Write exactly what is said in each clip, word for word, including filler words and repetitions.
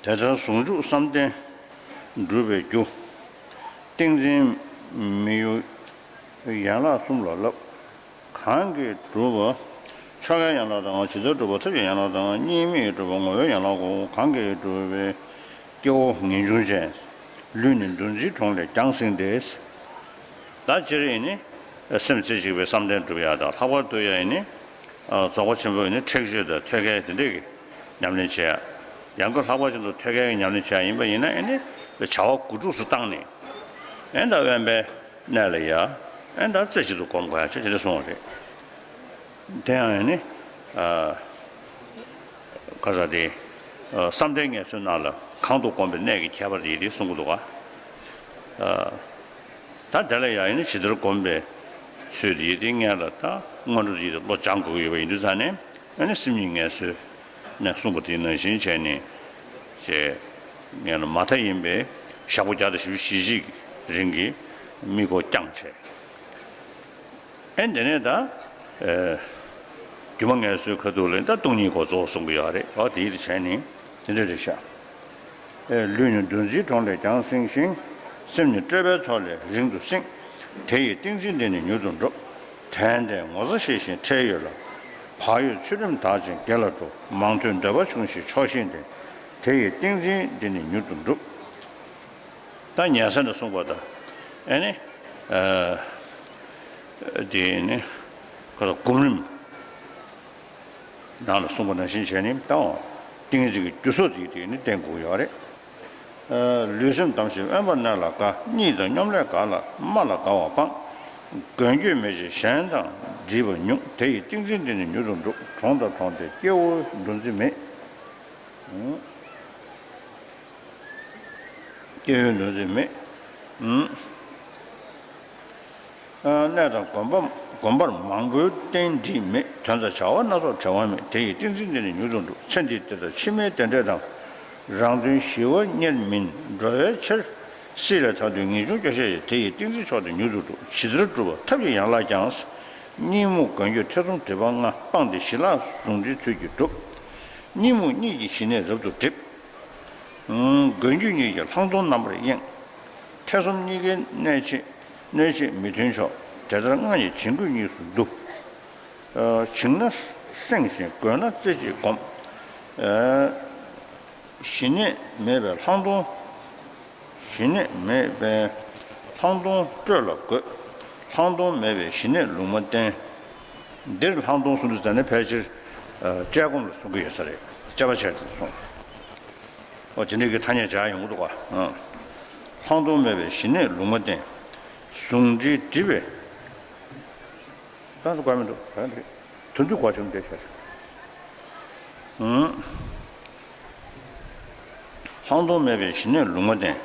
དེ་ལྟར་ཟུང་འཇུག་བསམ་གཏན་སྒྲུབ་པའི་རྒྱུ། ཏིང་འཛིན་མི་གཡོ་ཡན་ལག་གསུམ་ལ་བསླབ། གང་གིས་བསྒྲུབས་པ། ཆོ་གའི་ཡན་ལག་དང་། ཇི་ལྟར་བསྒྲུབས་པ། ཐབས་ཀྱི་ཡན་ལག་དང་། གཉིས་མེད་སྒྲུབ་པ། ངོ་བོའི་ཡན་ལག་གོ། གང་གིས་བསྒྲུབས་པའི་སྐྱེ་བོ་ངེས་འབྱུང་ཅན། ལུས་ནི་འདུ་འཛིའི་གྲོང་ལས་རྒྱང་བསྲིངས་ཏེ། ད་སྤྱིར་ཡིན་ནི་སེམས་རྩེ་གཅིག་པའི་བསམ་གཏན་སྒྲུབ་ཡ་དང་། ལྷག་པར་དུ་ཡ་ཡིན་ནི་རྫོགས་པ་ཆེན་པོ་ཡིན་ནི་ཁྲེགས་ཆོད་དང་ཐོད་རྒལ་དེ་འདྲས་ཀྱི་ཉམས་ལེན་བྱེད་ཡ། ཡང་སྒོས་ལྷག་པར་ཅན་དུ་ཐོད་རྒལ་གྱི་ཉམས་ལེན་བྱེད་ཡ་ཡིན་པ་ཡིན་ན། ཨེ་ནི་བྱ་བ་དགུ་ཕྲུགས་སུ་བཏང་ནས། ཨེ་ད་དབེན་པའི་གནས་ལ་ཡ། ཨེ་ད་རྩེ་གཅིག་ཏུ་སྒོམ་དགོས་ཡ་ཆེད་དེ་འདྲ་གསུངས་པ་རེད། དེ་ཡང་ཨེ་ནི་ཨ་ག་ས་དེ་ཨ་བསམ་གཏན་ངལ་གསོའི་ནང་ལ་གང་དུ་བསྒོམས་པའི་གནས་ཀྱི་ཁྱད་པར་དེ་ཡི་དེ་གསུང་གི་འདུག་ག་ཨ་ད་དེ་ལ་ཡ་ཨེ་ནི་ཇི་ལྟར་བསྒོམས་པའི་ཚུལ་དེ་ཡི་དེ་སྔོན་ལ་ད་སྔོན་འགྲོ་དེ་ཡི་དེ་བློ་སྦྱང་དགོས་ཀྱི་ཡོད་པ་ཡིན་དུས་ཙང་ནས། ཨ་ནི་སེམས་ཉིད་ངལ་གསོའི་གནས་གསུངས་པ་དེ་ནང་བཞིན་བྱས་ནས། ཅེས་ངས་ནི་མ་མཐའ་ཡིན་པའི་ཞག་པོ་བརྒྱ་དང་བཞི་བཅུ་ཞེ་གཅིག་རིང་གི་དམིགས་སྐོར་བསྐྱངས་བྱས། ཨེ་འདི་ནས་ད་ཨེ་སྒྱུ་མ་ངལ་གསོའི་ཁ་ཐུག་ལ་ད་སྟོང་ཉིད་འགོ་རྫོགས་གསུང་གི་ཡོད་རེད། འོ་དེ་ཡིད་དུ་བྱས་ནས་དེ་འདྲ་རེད་ཤག་ཨེ་ལུས་ནི་འདུ་འཛིའི་གྲོང་ལས་རྒྱང་བསྲིངས་ཤིང་། སེམས་ནི་སྤྲོས་པའི་ཚོགས་ལས་རིང་དུ་བསྲིངས། དེ་ཡི་ཏིང་འཛིན་འདི་ནི་མྱུར་དུ་འགྲུབ། དོན་དེ་ངོ་ཚ་ཤེས་ཤིང་ཁྲེལ་ཡོད་ལ། བག་ཡོད་ཚུལ་ཁྲིམས་དག་ཅིང་དགེ་ལ་འགྲོ། མང་ཐོས་འདོད་པ་ཆུང་ཞིང་ཆོག་ཤེས་ལྡན། དེ་ཡི་ཏིང་འཛིན་འདི་ནི་མྱུར་དུ་འགྲུབ། ད་ཉན་ས་ནས་གསུངས་པ་དང་། ཨེ་ནི་ཨ་དེ་ནི་ཁོ་ཚོ་སྒོམ་རིམ། ནང་ལ་གསུངས་པ་ནང་བཞིན་བྱས་ནས་བཏང་བ། ཏིང་འཛིན་གྱི་རྒྱུ་ཚོགས་དེ་དེ་ནི་བསྟེན་དགོས་ཡོད་རེད། ཨ་ལུས་སེམས་དམ་ཞིང་དབེན་པར་གནས་ལ་དགའ། གཉིད་དང་སྙོམ་ལས་ག་ལ་སྨྲ་ལ་དགའ་བ་སྤང་། མགོན་སྐྱོབ་མེད་ཅིང་གཞན་དང་འདྲིས་པ་ཉུང་། དེ་ཡི་ཏིང་འཛིན་འདི་ནི་མྱུར་དུ་འགྲུབ། གྲོང་དང་གྲོང་དེར་སྐྱེ་བོ་འདུ་འཛི་མེད། སྐྱེ་བོའི་འདུ་འཛི་མེད། གནས་དང་དགོན་པ་དགོན་པར་མང་པོའི་རྟེན་འབྲེལ་མེད། དོན་དང་བྱ་བ་སྣ་ཚོགས་བྲལ་བ་མེད། དེ་ཡི་ཏིང་འཛིན་འདི་ནི་མྱུར་དུ་འགྲུབ། ཚེ་འདིའི་བདེ་དང་ཕྱི་མའི་བདེ་འབྲས་དང་། རང་དོན་ཞི་བ་གཉེར་མིན་འགྲོ་བའི་ཕྱིར། སྲིད་ལས་ཐར་འདོད་ངེས་འབྱུང་སྐྱོ་ཤས་ཡོད། དེ་ཡི་ཏིང་འཛིན་མཆོག་དེ་མྱུར་དུ་འགྲུབ། ཇི་ལྟར་བསྒྲུབ་པ་ཐབས་ཀྱི་ཡན་ལག་ཀྱང་། གཉིད་རྨུགས་མགོན་སྐྱོབ་ཐེ་ཚོམ་སྒྲིབ་པ་ལྔ། སྤངས་ཏེ་ཞི་ལྷག་ཟུང་འབྲེལ་ཚུལ་གྱིས་བསྒྲུབ། གཉིད་རྨུགས་གཉིད་ཀྱི་ཞི་གནས་རབ་ཏུ་སྒྲིབ། མགོན་སྐྱོབ་གཉིས་ཀྱི་ལྷག་མཐོང་རྣམ་པར་གཡེང་། ཐེ་ཚོམ་གཉིས་ཀའི་གནོད་བྱེད་གནོད་བྱེད་མི་མཐུན་ཕྱོགས། དེ་ལྟར་སྔགས་ཀྱི་བྱིང་རྒོད་གཉིས་སུ་འདུ། བྱིང་ན་བསྲེང་ཞིང་རྒོད་ན་རྩེ་གཅིག་བསྒོམ། ཞི་གནས་མེད་པའི་ལྷག་མཐོང་། ཞི་གནས་མེད་པའི་ལྷག་མཐོང་སྤྲོས་ལ་རྒོད། ལྷག་མཐོང་མེད་པའི་ཞི་གནས་ལུང་མ་བསྟན། འདིར་ལྷག་མཐོང་གསུང་དུས་ཙམ་ནས་ཕལ་ཆེར་དཔྱད་སྒོམ་ལ་གསུང་གི་ཡོད་ས་རེད། དཔྱད་པ་བྱས་ཏེ་གསུངས། ཨོ་དེ་འདྲའི་གི་ཐ་སྙད་སྦྱར་ཡོང་གི་འདུག་ག་ལྷག་མཐོང་མེད་པའི་ཞི་གནས་ལུང་མ་བསྟན། ཟུང་འབྲེལ་སྒྲིབ་པའི། ད་དུ་ག་མི་འདུག་ག་མི་འདུག་དོན་དུ་གོ་བྱུང་བསྡད་ཤག་ལྷག་མཐོང་མེད་པའི་ཞི་གནས་ལུང་མ་བསྟན།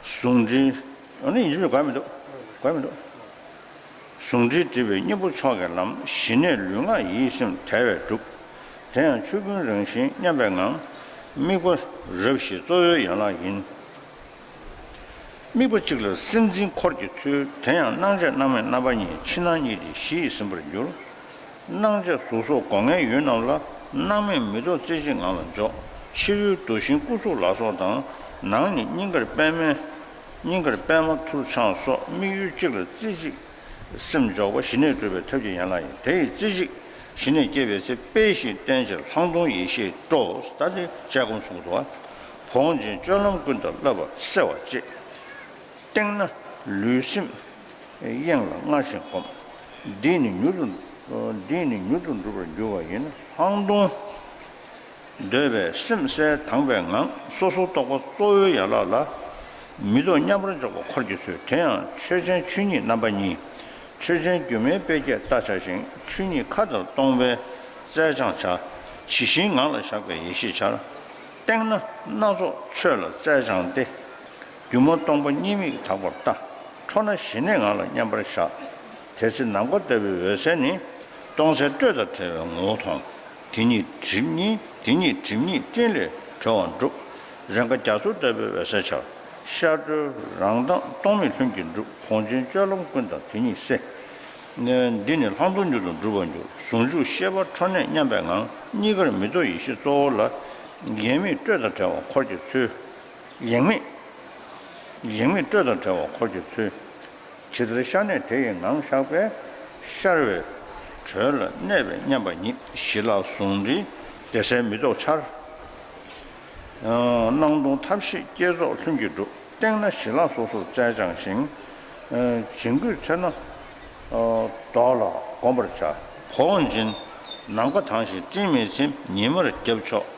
ཟུང་འབྲེལ། ཨ་ནི་ཡིན་གཅིག་མིན་གཅིག་ག་མི་འདུག་ག་མི་འདུག་ཟུང་འབྲེལ་སྒྲིབ་པའི་གཉེན་པོ་མཆོག་གི་ལམ། ཞི་གནས་ལུས་ངག་ཡིད་སེམས་བྲལ་བས་གྲུབ། དེ་ཡང་ཆོས་ཀུན་རང་བཞིན་མཉམ་པའི་ངང་། དམིགས་པ་རབ་བཞི་གཙོ་བོའི་ཡན་ལག་ཡིན། དམིགས་པ་གཅིག་ལ་སེམས་འཛིན་འཁོར་གྱི་ཚུལ། དེ་ཡང་སྣང་མཆེད་སྣང་མེད་རྣམ་པ་གཉིས། ཕྱི་ནང་གཉིས་ཏེ་བཞི་ཡིས་ཟིན་པར་འགྱུར། སྣང་མཆེད་གཟུགས་སོགས་སྒོ་ལྔའི་ཡུལ་རྣམས་ལ། སྣང་མེད་མི་རྟོག་རྩེ་གཅིག་ངང་ལ་འཇོག། ཕྱི་ཡུལ་འདུ་ཤེས་སྐུ་གཟུགས་ལ་སོགས་དང་། ནང་ཉིད་སྙིང་གར་པདྨའི། སྙིང་གར་པདྨ་ཐུར་འཕྱང་སོགས། དམིགས་ཡུལ་གཅིག་ལ་རྩེ་གཅིག་སེམས་འཇོག་པ་ཞི་གནས་སྒྲུབ་པའི་ཐབས་ཀྱི་ཡན་ལག་ཡིན། དེ་ཡི་རྩེ་གཅིག་ཞི་གནས་སྐྱེ་བའི་ཚེ་དཔེ་བཞིན་བསྟེན་ཕྱིར་ལྷག་མཐོང་ཡེ་ཤེས་སྤྲོ། ད་དེ་དཔྱད་སྒོམ་གསུངས་འདུག་བ། བོངས་ཤིང་སྤྱོད་ལམ་ཀུན་དང་བསླབ་པ་གསལ་བར་བྱེད། བསྟེན་ན་ལུས་སེམས་གཡེང་ལ་སྔར་བཞིན་བསྒོམ། འདིས་ནི་མྱུར་དུ། འདིས་ནི་མྱུར་དུ་འགྲུབ་པར་འགྱུར་བ་ཡིན། ལྷག་མཐོང་འདོད་པའི་སེམས་གསལ་དྭངས་པའི་ངང་། སོ་སོར་རྟོག་པ་གཙོ་བོའི་ཡན་ལག་ལ། མི་རྟོག་མཉམ་པར་འཇོག་པ་འཁོར་གྱི་ཚུལ། དེ་ཡང་ཆོས་ཅན་ཆོས་ཉིད་རྣམ་པ་གཉིས། ཆོས་ཅན་སྒྱུ་མའི་དཔེ་བརྒྱད་ལྟ་བྱ་ཞིང་། ཆོས་ཉིད་མཁའ་ལྟར་སྟོང་པའི་རྩལ་སྦྱང་བྱ། ཇི་བཞིན་ངང་ལ་བཞག་པའི་ཡེ་ཤེས་འཆར། བསྟེན་ན་སྣ་ཚོགས་ཆོས་ལ་རྩལ་སྦྱང་སྟེ། སྒྱུ་མ་སྟོང་པ་གཉིས་མེད་དག་པར་ལྟ། འཕྲོ་ན་ཞི་གནས་ངང་ལ་མཉམ་པར་བཞག། དེ་ཚེ་ནམ་མཁའ་ལྟ་བུའི་འོད་གསལ་ནི། སྟོང་གསལ་སྤྲོས་དང་བྲལ་བའི་ངོ་བོ་མཐོང་། དེ་ཉིད་སྒྲིབ་གཉིས། དེ་ཉིད་སྒྲིབ་གཉིས་སྤྲིན་ལས་གྲོལ་བར་འགྲུབ། རེས་འགའ་རྒྱ་མཚོ་ལྟ་བུའི་འོད་གསལ་འཆར། ཤར་གྲོལ་རང་མདངས་སྟོང་མེད་ལྷུན་གྱིས་གྲུབ། བོངས་ཆེན་སྤྱོད་ལམ་ཀུན་དང་དེ་ཉིད་བསྲེ། འདི་ནི་ལྷག་མཐོང་མྱུར་དུ་འགྲུབ་པར་འགྱུར། ཟུང་འཇུག་ཤེས་པ་འཕྲོ་གནས་མཉམ་པའི་ངང་། གཉིས་ཀར་མི་རྟོག་ཡེ་ཤེས་གཙོ་བོ་ལ། ཡེངས་མེད་སྤྲོས་དང་བྲལ་བ་འཁོར་གྱི་ཚུལ། ཡེངས་མེད། ཡེངས་མེད་སྤྲོས་དང་བྲལ་བ་འཁོར་གྱི་ཚུལ། ཇི་ལྟར་ཤར་ནས་དེ་ཡི་ངང་བཞག་པས། ཤར་བའི་གྲོལ་ལ་གནས་པས་མཉམ་པ་ཉིད། ཞི་ལ་ཟུང་འབྲེལ་བདེ་གསལ་མི་རྟོག་འཆར། སྣང་སྟོང་ཐབས་ཤེས་བསྐྱེད་རྫོགས་ལྷུན་གྱིས་གྲུབ། སྟེང་ན་ཞི་ལྷག་སོ་སོར་རྩལ་སྦྱངས་ཤིང་། བྱིང་རྒོད་འཚེར་ན་རྡོ་ལ་བསྒོམ་པར་བྱ། བོགས་འབྱིན་ནམ་མཁའ་དྭངས་ཤིང་སྤྲིན་མེད་ཚེ། ཉི་མར་རྒྱབ་ཕྱོགས།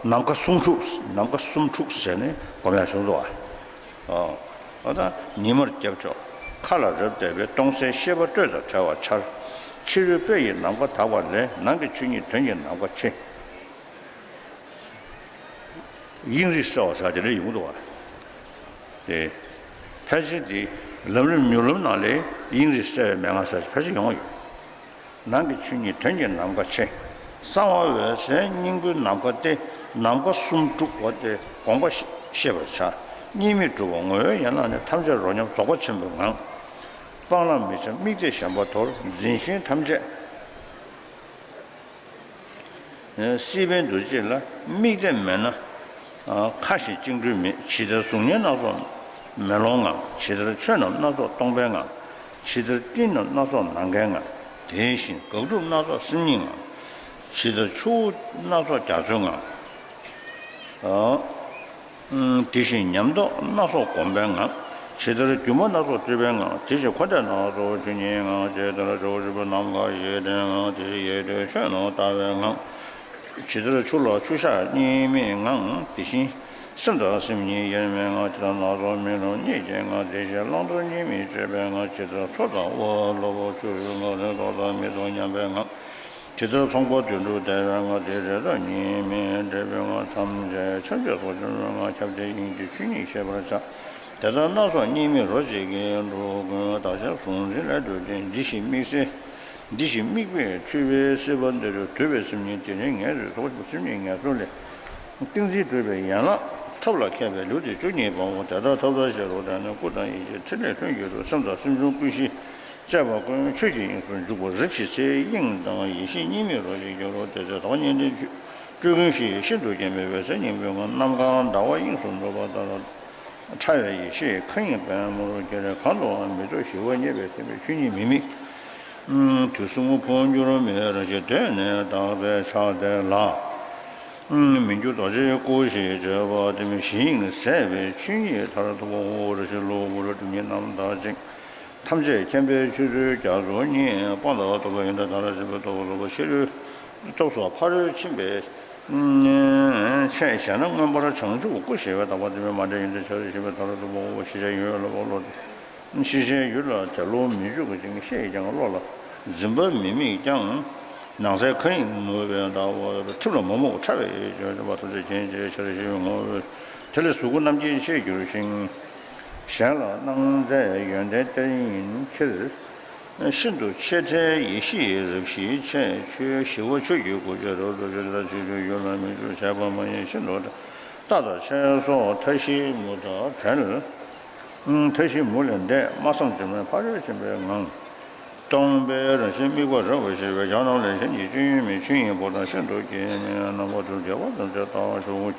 ནམ་མཁའ་སུམ་འཁྲུགས། ནམ་མཁའ་སུམ་འཁྲུགས་ཟེར་ནས་སྒོམ་ཡག་བྱུང་འདུག་བ། ཨོ་ད་ཉི་མར་རྒྱབ་ཕྱོགས། མཁའ་ལ་རབ་བལྟས་པས། སྟོང་གསལ་ཤེས་པ་སྤྲོས་དང་བྲལ་བར་འཆར། ཕྱི་རོལ་དཔེ་ཡི་ནམ་མཁའ་དག་པ་ལས། ནང་གི་ཆོས་ཉིད་དོན་གྱི་ནམ་མཁའ་ཆེ། དབྱིངས་རིག་གསལ་བ་ཟེར་དེ་འདྲ་ཡོང་གི་འདུག་བ། དེ་ཕལ་ཆེར་དེ་ལམ་རིམ་མྱུར་ལམ་ནང་ལས་དབྱིངས་རིག་གསལ་བའི་མན་ངག་ཟེར་ཕལ་ཆེར་ཡོང་གི་ཡོད། ནང་གི་ཆོས་ཉིད་དོན་གྱི་ནམ་མཁའ་ཆེ། གསང་བ་འོད་གསལ་སྙིང་པོའི་ནམ་མཁའ་སྟེ། ནམ་མཁའ་སུམ་འཁྲུགས་པ་སྟེ། དགོངས་པ་ཤེས་པར་བྱ། གཉིས་མེད་གྲུབ་པ་ངོ་བོའི་ཡན་ལག་ནི། ཐམས་ཅད་རོ་མཉམ་རྫོགས་པ་ཆེན་པོའི་ངང་། སྤང་བླང་མི་འཆབ་དམིགས་གཏད་ཞེན་པ་དོར། འཛིན་ཞེན་ཐམས་ཅད་སྲིད་པའི་འདུ་བྱེད་ལ། དམིགས་གཏད་མེད་ན་ཁ་ཞེ་གཅིག་འཁྲུལ་མེད། ཇི་ལྟར་གཟུགས་བརྙན་སྣ་ཚོགས་མེ་ལོང་ངང་། ཇི་ལྟར་ཆོས་རྣམས་སྣ་ཚོགས་སྟོང་པའི་ངང་། ཇི་ལྟར་སྤྲིན་རྣམས་སྣ་ཚོགས་ནམ་མཁའི་ངང་། དེ་བཞིན་དགག་སྒྲུབ་སྣ་ཚོགས་སེམས་ཉིད་ངང་། ཇི་ལྟར་ཆུ་བོ་སྣ་ཚོགས་རྒྱ་མཚོའི་ངང་། དེ་བཞིན་ཉམས་རྟོགས་སྣ་ཚོགས་སྒོམ་པའི་ངང་། ཇི་ལྟར་སྒྱུ་མ་སྣ་ཚོགས་སྤྲུལ་པའི་ངང་། དེ་བཞིན་འཁོར་འདས་སྣ་ཚོགས་ཆོས་ཉིད་ངང་། ཇི་ལྟར་ཇོ་བོ་རིན་པོ་ཆེ་ནམ་མཁའ་ཡེ་ཤེས་ལྡན་ངང་། དེ་བཞིན་ཡེ་གདོད་ཆོས་རྣམས་རྟོགས་པའི་ངང་། ཇི་ལྟར་ཆུ་ལ་ཆུ་ཞགས་གཉིས་མེད་ངང་། དེ་བཞིན་སེམས་དང་སེམས་ཉིད་དབྱེར་མེད་ངང་། ཇི་ལྟར་སྣ་ཚོགས་མེ་ལོང་གཉིས་ཀྱི་ངང་། དེ་བཞིན་བླང་དོར་གཉིས་མེད་སྤྱོད་པའི་ངང་། ཇི་ལྟར་མཚོ་དང་དབུ་བ་ལྷུག་པོ་ཆུ་ཡི་ངང་། རྟོག་དང་མི་རྟོག་མཉམ་པའི་ངང་། ཇི་ལྟར་ཚོགས་པ་དོན་གྲུབ་བདེ་བའི་ངང་། དེ་རེ་དོགས་གཉིས་མེད་འབྲས་བུའི་ངང་། ཐམས་ཅད་ཆོས་སྐྱོང་ཚོགས་བཅས་ཀྱི་ངང་། ཁྱབ་བྱེད་དབྱིངས་ཀྱི་ཆོས་ཉིད་ཤེས་པར་བྱ། དེ་ལྟར་སྣ་ཚོགས་གཉིས་མེད་རོ་གཅིག་གི་འགྲོ་ཀུན། བདག་ཅག་གཟུང་འཛིན་ལས་གྲོལ་ཏེ། འདི་ཞེས་དམིགས་བསལ། འདི་ཞེས་དམིགས་པས་འཁྲུལ་པའི་སྲེད་པ་འདི་རུ་འདུས་པའི་སེམས་ཉིད་དེ་ནི་ངེས་སུ་རྟོགས། སེམས་ཉིད་ངལ་གསོ་ལས། ཏིང་འཛིན་གྲོལ་བའི་ཡན་ལག་ཐབས་ལ་མཁས་པའི་ལུགས་དེ་བཅུ་གཉིས་པའོ། དེ་ལྟར་ཐབས་དང་བཞི་རུ་བསྟན་ནས། སྐུ་དང་ཡེ་ཤེས་ཕྲིན་ལས་ལྷུན་གྱིས་གྲུབ། སེམས་དང་སེམས་བྱུང་ཀུན་ཤེས་བཅས་པ་ཀུན་ཆོས་ཀྱི་དབྱིངས་སུ་འཇུག་པ་རེ་ཞིག་ཚེ་དབྱིངས་དང་ཡེ་ཤེས་གཉིས་མེད་རོ་གཅིག་གི་རོ། དེ་ཚེ་བདག་ཉིད་འདི་སྤྲུལ་ཀུན་ཤེས་ཤིན་ཏུ་རྒྱས་པའི་འོད་གསལ་སྙིང་པོའི་ངང་། ནམ་མཁའ་ཟླ་བ་དབྱིངས་སུ་འགྲོ་བ་ལྟར། ཕྲ་བའི་ཡེ་ཤེས་མཁའ་དབྱིངས་པདྨོ་རུ་སྐྱེ་རེ། གང་དུའང་མི་རྟོག་ཞི་བ་རྙེད་པའི་སེམས་དཔའི་ཆོས་ཉིད་མི་དམིགས། དུས་གསུམ་འཕོ་འགྱུར་མེད་རང་བཞིན་གདོད་ནས་དག་པའི་ཕྱག་རྟེན་ལ། མི་འགྱུར་རྡོ་རྗེའི་སྐུ་ཞེས་བརྗོད་པ་དེ་ནི་གཞི་དབྱིངས་ཟད་པའི་ཆོས་ཉིད་མཐར་ཐུག་པའོ། རེ་ཞིག་གློ་བུར་སྒྲིབ་གཉིས་རྣམ་དག་ཅིང་། ཐམས་ཅད་མཁྱེན་པའི་ཆོས་ཚུལ་རྒྱ་མཚོ་སྙེད། སྤངས་དང་རྟོགས་པའི་ཡོན་ཏན་མཐར་ཕྱིན་པའི་སྟོབས་སུ། ཕྱི་རོལ་སྟོབས་སུ་ཕ་རོལ་ཕྱིན་པའི་ཆས་བཞག་ན་མངོན་པར་བྱང་ཆུབ་སྐུ་ཞེས་པའི་དག་པ་དེ་མི་མ་འདྲེས་ཡོན་ཏན་ཕྱག་རྒྱ་ཆེན་པོའི་མཐར་ཐུག་པའོ། ཤེས་བྱའི་ཡུལ་ལ་བློ། ཤེས་བྱའི་ཡུལ་ལ་དེ་བློ་མི་འཇུག་ཅིང་ཤེས་ཀྱང་བློ་ལ་འཛིན་པ་མི་དམིགས་ཀྱང་། ནང་གསལ་མཁའ་དབྱིངས་མུན་པའི་ཟླ་བ་ཐིབས་ལ་མོག་མོག་ཕྲ་བའི་བརྗོད་བྱ་བ་ཐམས་ཅད་མཁྱེན་ཅིང་ཤར་ཞི་བའི་ངོ་བོས། དེ་ལས་གཟུགས་སྐུ་རྣམ་མཁྱེན་ཤེས་འགྱུར་ཞིང་། གཞན་ལ་སྣང་མཛད་ཡོན་ཏན་གཏེར་ཡིན་ཕྱིར། ཤིན་ཏུ་ཆེས་མཐའི་ཡེ་ཤེས་རབ་ཞིའི་ཆས། ཆོས་ཞི་བ་ཆོས་ཀྱི་སྐུ་ཆས་རབ་ཏུ་ཕྱེ། དེ་ལྟར་ཆོས་ཀྱི་ཡུལ་ལ་མི་འཇུག་བྱས་པ་མ་ཡིན་ཤིན་ཏུ་ཕྲ། རྟ་དང་ཆས་སོགས་མཐའ་བཞིའི་མུ་དང་བྲལ། མཐའ་བཞིའི་མུ་ལས་འདས་སྨྲ་བསམ་བརྗོད་མེད་ཕ་རོལ་ཕྱིན་པའི་ངང་། སྟོང་པའི་རང་བཞིན་དམིགས་པ་རབ་ཏུ་ཕྱེ་བའི་ཞག་རྣམས་ལས་གཞན་གྱི་སྤྱོད་ཡུལ་མེད། ཆོས་ཉིད་པོ་ཏི་ཤིན་ཏུ་རྒྱས་ནས་རྣམ་པ་དྲུག་རྒྱལ་བ་ཐམས་ཅད་ལྟ་བར་ཤོག།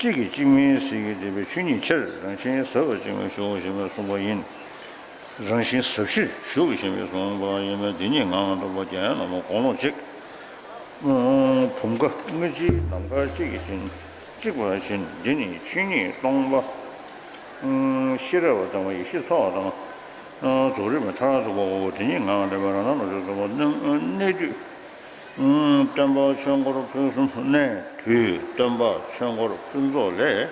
གཅིག་གིས་གཅིག་མིན་ཟིལ་གྱིས་གཏད་པའི་ཆོས་ཉིད་ཕྱིར། རང་བཞིན་ཟབ་པར་བཅིངས་པས་ཞུགས་ཞེས་པས་གསུངས་པ་ཡིན། རང་བཞིན་ཟབ་ཕྱིར་ཞུགས་ཞེས་པས་གསུངས་པ་ཡིན་པས། འདི་ཉིད་ངང་དུ་བ་རྒྱན་ལ་མོ་དགུང་ལོ་གཅིག་བུམ་ཁ་དངུལ་ཆུའི་ནམ་མཁར་གཅིག་གིས་བྱིན། གཅིག་པར་བྱིན། འདི་ནི་ཆོས་ཉིད་སྟོང་པ། ཤེས་རབ་དང་ཡེ་ཤེས་ཚོགས་དང་། རྫོགས་རིམ་མཐར་ཐུག་པའོ། དེ་ཉིད་ངང་ལས་པའི་རང་སྣང་ལ་བྱོན་གསུངས་པ། གནས་དུས། སྟོན་པ་ཆོས་འཁོར་ཕུན་སུམ། གནས་དུས་སྟོན་པ་ཆོས་འཁོར་ཕུན་ཚོགས་ལས།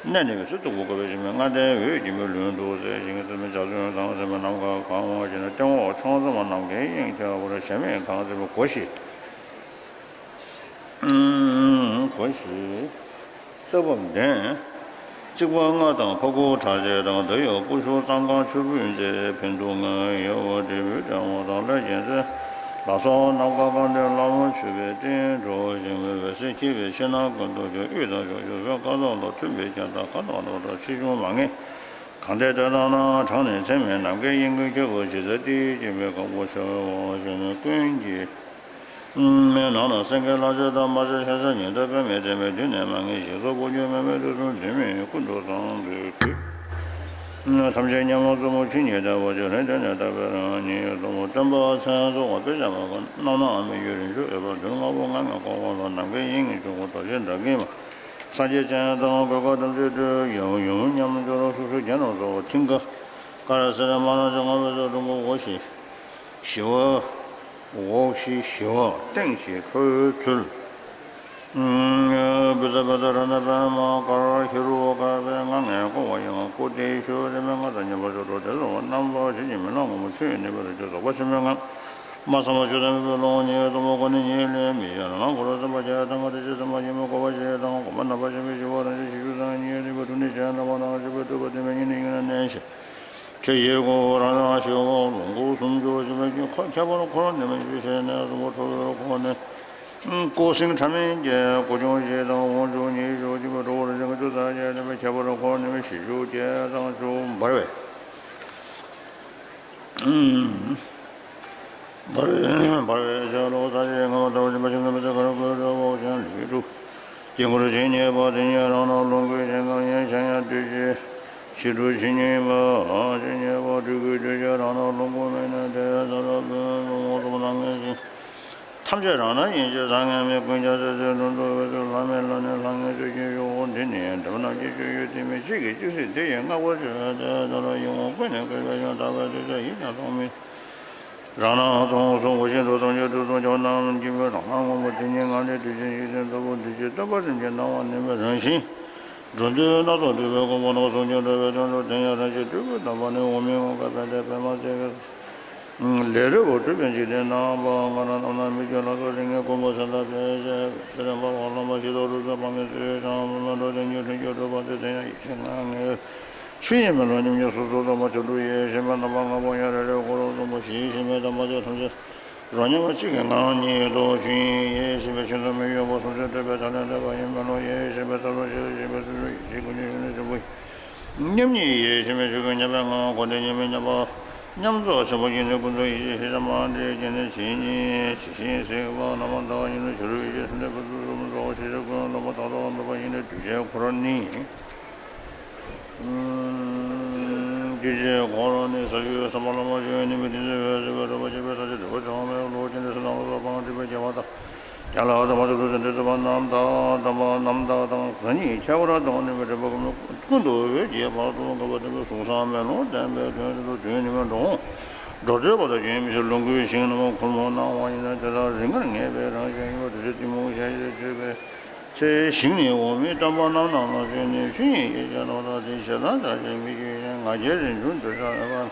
གནས་ནི་འོད་གསལ་སྟུག་པོ་བཀོད་པའི་ཞིང་ལྔ་ལྡན་འོད་ཀྱི་མི་ལུས་འདུག་སའི་ཞིང་ཟེར་མི་འཇའ་ཚོན་དང་ཟེར་མི་ནམ་མཁའ་གང་བ་ཞིག་ན་སྟེང་འོག་ཕྱོགས་མཚམས་རྣམས་ཀྱི་དབྱིངས་ཁྱབ་པར་གཞལ་མེད་ཁང་ཟེར་མི་སྒོ་བཞི། སྒོ་བཞི། ལྟ་བུའམ་ལྡན། གཅིག་པ་རྔ་དང་ཕག་གུ་ཁྲག་ཆེན་དང་། དེ་ཡང་སྐུ་ཞབས་གཙང་ཁང་ཆུ་སྤུན་མཛེས། འཕན་གདུགས་ལྔའི་དབྱེ་བ་འབྲས་བུའི་ཕྲེང་བ་དང་ལྷ་རྒྱལ་མཚན་ལ་སོགས་ནམ་མཁའ་སྐར་མདོག་ལྷ་མོ་མཆོད་པའི་སྤྲིན་སྒྲོག་བཞིན་པའི་འོད་ཟེར་འཁྱིལ་པའི་ཕྱི་ནང་ཀུན་ཏུ་ཁྱབ། དབུས་དང་ཕྱོགས་བཅུ་བོད་ཁ་དོག་དང་མཐུན་པའི་རྒྱན་དང་ཁ་དོག་རྣམ་གྲངས་ཆེ་ཆུང་མང་ངེས་གང་འདོད་དེ་དག་ན་གྲངས་ནི་ཚད་མེད་ནམ་མཁའི་དབྱིངས་ཀུན་ཁྱབ་པ་ཇི་ལྟར་ཏིལ་འབྱིན་པའི་གང་བུ་ཤར་བ་བཞིན་ཀུན་གྱི། མའི་ནང་ན་སེང་གེ་ལྷ་ཆེན་དང་མ་ཆེན་ཤཱཀྱ་ཉི་ཟླ་པདྨའི་མཚན་མོའི་མདུན་ནས་མ་ངེས་ཤིང་སོགས་པོ་འགྱུར་མེད་མའི་དུས་གསུམ་དུས་མིན་ཀུན་ཏུ་བཟང་པོའི་དུས། ཐམས་ཅད་མཉམ་མོ་གཙོ་མོ་ཆོས་ཉིད་ལྟ་བུ་ཅིག་རིང་དེ་ནས་དག་པའི་རང་ཉིད་གཙོ་མོ་སྟོན་པ་མཚན་རྫོགས་པ་དཔེ་བྱ་མ་གོ་རྣམ་སྣང་མི་འགྱུར་རིན་ཆེན་འོད་འབར་དུས་ལྔ་པོ་ང་ངས་གོ་བ་ལ་ནམ་མཁའི་དབྱིངས་ཀྱི་ཆུ་བོ་རྡོ་རྗེ་འདྲ་གིས་མ་སངས་རྒྱས་སྤྱན་དང་གོས་དཀར་དམ་ཚིག་སྤྲོས་ཡུམ་ཡུམ་མཉམ་སྦྱོར་སོ་སོའི་རྒྱན་དང་གཙོ་བོ་མཐིང་ག་དཀར་སེར་དམར་ལྗང་སྔོན་པོའི་ཚོགས་དྲུག་པོ་འོ་ཞེས་ཞི་བ། འོག་གཞི་ཞི་བ་སྟེང་གཞི་ཁྲོ་བོའི་ཚུལ། བུ་ཚ་བུ་ཚ་ར་ན་པདྨ་དཀར་ཧེ་རུ་དཀར་པོའི་ང་ངས་བསྐོར་བ་ཡང་སྐུ་དེའི་ཤུགས་རེ་མའི་ང་དང་མཉམ་པར་སྦྱོར་འགྲོ་དེ་རུ་རྣམ་པར་ཆོས་ཀྱི་མེ་ལོང་ངོ་བོ་ཆོས་ཉིད་ནུས་པའི་རིགས་ཀྱི་རྫོགས་པ་ཆེན་པོའི་ངང་། མ་བསམ་པར་ཆོས་དང་མོས་པའི་ཀློང་ཉིད་གཙོ་བོ་ཀུན་ནས་ཉིད་ལས་མི་གཞན་ལ་ལམ་འཁོར་སེམས་དཔའ་བརྒྱད་དང་ཀ་དེ་ཅི་སེམས་དཔའ་ཉིད་མོ་བསྐོར་བ་ཞེས་དང་གོ་འཕང་རྣམ་པ་ཆེན་པོའི་ཞི་བ་རང་བཞིན་བཞི་བཅུ་ཚང་ཉིད་རིག་པའི་དྲུང་ནས་གཞན་དང་མ་དང་ཞི་བའི་སྤྲུལ་པ་བདེན་པའི་སྙིང་ནས་ཡུན་རིང་གནས་ཤིང་། ཁྲོ་བོའི་སྐུ་རང་སྣང་ཞི་བ་ལོངས་སྐུ་སུམ་ཅུ་ཞི་བའི་སྐུ་ཁྱད་པར་འཁོར་ནས་མི་འཇིགས་ཞེས་ནས་གསུངས་པ་ཁྲོ་བོའི་འཁོར་ནས་སྐུ་སེང་ཕྲ་མེན་བརྒྱད་སྐུ་ཆུང་བཞི་དང་དབང་ཕྱུག་ཉི་ཤུ་གཅིག་པའི་ཁྲོ་བོ་རིན་ཆེན་དཀར་ཕྱོགས་རྩ་བརྒྱད་ལྡན་པའི་ཁྱད་པར་འཁོར་ནས་མི་བཞི་བཅུ་བརྒྱད་དང་བཅུ་འབར་བས། འབར་བའི་འབར་བའི་ཆ་ལུགས་ས་གཞི་ལྔ་པ་ལྟ་བུ་སྦྱིན་པ་ཤིང་ཀུན་མི་ཚེ་གར་བཀོད་འགྲོ་བོ་ཞིང་ལུས་གྲུབ། དཀྱིལ་འཁོར་ཇི་སྙེད་པ་དེ་སྙེད་རང་སྣང་ལོངས་སྐུའི་ཞིང་ཁམས་ཡན་ཆད་ཡང་འདུས་བྱས་ཞི་ཁྲོ་ཇི་སྙེད་པ་ཇི་སྙེད་པ་སྤྲུལ་སྐུའི་གདུལ་བྱ་རང་སྣང་ལོངས་སྐུ་མིན་ནས་དེ་ལྟར་ཕུན་སུམ་ཚོགས་པ་རྣམ་ལྔའི་ཞིང་། ཐམས་ཅད་རང་སྣང་ཡན་ཆད་བཟང་ངན་མེད་ཀུན་ཀྱང་སེམས་ཟེར་ལྷུན་གྲུབ་འོད་ཟེར་ལྷ་མེད་ལྷ་ནི་ལྷ་ལྔའི་སྤྱོད་ཀྱི་གཡོ་འོ་འདི་ནི་འདྲ་བ་རྣམས་ཀྱི་སྤྱོད་ཡུལ་དེ་མིན་གཅིག་གི་སྤྱོད་ཚིག་དེ་ཡི་བསྔགས་པར་བརྗོད་དེ་ལྟར་ཡིད་འོང་ཀུན་ནས་བཀོད་པའི་ཡང་དག་པའི་གདུལ་བྱ་ཡིད་ཀྱང་ཚོགས་མིན། རང་སྣང་སྟོང་གསུང་ངོ་ཤེས་འགྲོ་སྟོང་ཆོས་སྟོང་ཆོས་རྣམས་ཀྱི་བོད་རང་སྣང་ངོ་བོ་དེ་ཉིད་ངང་ལས་དུས་ཆེན་ཡུལ་ཅན་ལྟ་བུ་འདུས་བྱས་སྟོན་པ་རིན་ཆེན་སྣང་བ་ནུས་པའི་རང་བཞིན། འགྲོ་འདུལ་སྣ་ཚོགས་སྤྲུལ་པའི་སྐུ་འབུམ་ནོར་གསུང་གྱུར་འགྲོ་བའི་དོན་དུ་དེ་ཡང་རང་བཞིན་སྤྲུལ་པའི་སྟོན་པ་ནི་འོག་མིན་འོང་སྐལ་དཔལ་ལྡན་པདྨ་ཚེ་གི་ལས་རོལ་པོ་སྤྲུལ་པའི་འཇིག་རྟེན་སྣང་བ་ང་རང་རྣམ་སྣང་མི་བསྐྱོད་ལ་སོགས་རིགས་ལྔའི་ཀུན་པོ་ས་མཐའ་ཕལ་ཆེར་སེར་རམ་པ་འོག་ལམ་པ་ཤེས་རྟོགས་རུ་ཚོགས་སྤངས་པའི་ཚུལ་བྱང་སྨོན་ལམ་འགྲོ་དོན་གྱི་ཐུན་གྱི་གྲུབ་པ་དེ་དེ་ཡང་ཡེ་ཤེས་ངང་ངེས། ཆོས་ཉིད་མེ་ལོང་ཉམས་ཉིད་སོ་སོ་ལ་མ་བྱ་གྲུབ་ཡེ་ཤེས་པའི་རྣམ་པ་ལྔ་པོ་ཡང་རེ་རེ་འཁོར་ལོ་གསུམ་པོ་ཞི་ཞི་མེད་དང་མ་བྱ་ཐམས་ཅད་རོ་མཉམ་པ་གཅིག་གི་ངང་ཉིད་དུ་ཆོས་དབྱིངས་ཡེ་ཤེས་པའི་ཆོས་མཚོ་མི་གཡོ་བ་སུམ་ཅུ་སྤྲོས་པའི་ཐ་སྙད་འདོད་པ་ཡི་མེ་ལོང་ཡེ་ཤེས་པའི་ས་རུ་ཞི་བ་ཞི་བའི་ཚུལ་ལུ་ཡེ་ཤེས་ཀུན་གྱི་ཡུལ་ནི་ཆེན་པོ་ཡི་མཉམ་ཉིད་ཡེ་ཤེས་པའི་ཆོས་ཀུན་མཉམ་པའི་ངང་འཁོར་འདས་གཉིས་མེད་མཉམ་པ་མཉམ་རྫོགས་ཆེན་པོ་ཉིད་ནི་ཀུན་རྫོབ་ཡེ་ཤེས་ཤེས་བྱ་མ་འདྲེས་ཀྱི་ནི་ཇི་སྙེད་ཇི་བཞིན་གཟིགས་པ་རྣམ་པར་དག་ཡིན་ནི་བྱ་རུང་ཡེ་ཤེས་སེམས་ལྡན་པ་སོ་སོ་མི་རྫོགས་ཤེས་བྱ་ཀུན་ལོག་པ་དག་ཏུ་འདོད་པ་ཡིན་ནི་གདུལ་བྱའི་འཁོར་ནི། སྐྱེ་མཆེད་འཁོར་ནི་ས་བཅུའི་བསམ་པ་ལ་མ་ཞུགས་ནི་མི་དེ་ཚེ་བའི་སྲིད་པའི་རོལ་པ་བཅས་པའི་ས་ཆ་འབྲས་བུ་བྱང་བའི་ལུགས་ཅན་དེ་ས་དང་ལོ་ཙཱ་བ་སྤྲུལ་པའི་སྐྱེ་བ་དང་རྒྱ་ལ་དམ་པ་ཚོ་ཚོ་ཟིན་བྲིས་ཚོ་པ་རྣམ་དག་དམ་པ་རྣམ་དག་དང་གང་ཉིད་ཁྱད་པར་དུ་མ་ནུས་པའི་འབྲེལ་པ་ཀུན་ཏུ་འོད་ཀྱི་བར་དུ་འགོད་པ་ལྡན་པའི་གཟུགས་བཟང་མེ་ལོང་ལྡན་པའི་དོན་དུ་དོན་ནི་མེ་འགྲོ་འོང་འགྲོ་སྤྲོས་པ་དང་རྒྱུན་མི་འཆད་ལོངས་སྐུའི་ཞིང་རྣམས་ཁུར་མོ་སྣང་བ་ཡིན་ན་དེ་དག་རིགས་ལྔར་ངེས་པའི་རང་བཞིན་ཡིན་པ་དེ་ཚེ་གཏི་མུག་ཞེན་ཆགས་སྤྲོས་པའི། ཚེ་ཞིང་ནི་འོག་མིན་སྟོན་པ་རྣམ་སྣང་ལ་བརྩོན་ནས་ཆོས་ཉིད་ཡེ་ཤེས་རྣམ་དག་དེ་ཞེ་སྡང་ཆགས་ཞེན་མི་སྐྱེ་ཞིང་ང་རྒྱལ་རིན་འབྱུང་འདོད་ཆགས་མེད་པ།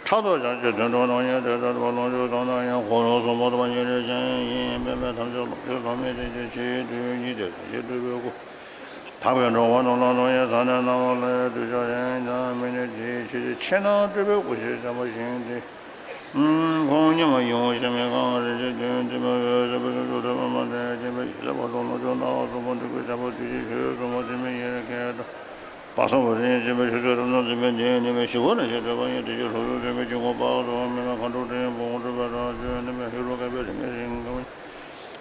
ཕྲག་དོག་ཆགས་ཞེན་དོན་གྲུབ་སྣང་ཉེར་དེ་ལྟར་བ་ལོངས་སྤྱོད་དང་ནི་ཡང་འཁོར་ལོ་གསུམ་པོ་དང་ཉེར་ཞེན་ཡིན་པས་མེད་ཐམས་ཅད་ལོངས་སྤྱོད་ཚོགས་མེད་དེ་ཅི་ཕྱིར་དུས་ཉིད་དེ་ཐམས་ཅད་སྤྲུལ་པའི་སྐུ། དག་པའི་འགྲོ་བ་རྣམས་ལ་དོན་ཡང་ས་ནས་སྣང་བ་ལས་གདུལ་བྱ་གཞན་དང་མི་གནས་དེ་ཕྱིར་ཆེས་སྣང་སྤྲུལ་པའི་སྐུ་ཞེས་བྱ་བ་ཞིག་སྟེ། ཁོང་མཉམ་པ་ཡིད་འོང་ཞེན་མེད་གང་རེ་ཞིག་དོན་དེ་མ་འོས་ཟེར་བའི་སོ་སོ་ཐོས་པ་མ་འདྲེས་སྐྱེས་པའི་ཡིད་ལ་བར་དུ་ལོངས་སྤྱོད་སྣང་བ་གསུམ་པོ་འདུས་པའི་བྱ་བ་དུས་ཕྱིས་ཆོས་གསུམ་པོ་དེ་མིན་ཡེ་ཤེས་དང་བ་གསུམ་པོ་རིན་ཆེན་པའི་ཆུ་ཚོད་རབ་རྣམས་འཛིན་པའི་འདི་ནི་མེད་ཞི་བ་ནི་ཞེས་འདོད་པ་ཡིན། དེ་ཕྱིར་ལྷོ་ཕྱོགས་སྟོན་པའི་དཀྱིལ་འཁོར་དཔག་ཏུ་མེད་པའི་མཁའ་འགྲོ་སྤྲིན་བུང་སྤྲུལ་པའི་རང་བྱོན་ནི་མེད་ཧེ་རུ་ཀ་པའི་རིགས་ངན་རིགས་ངན།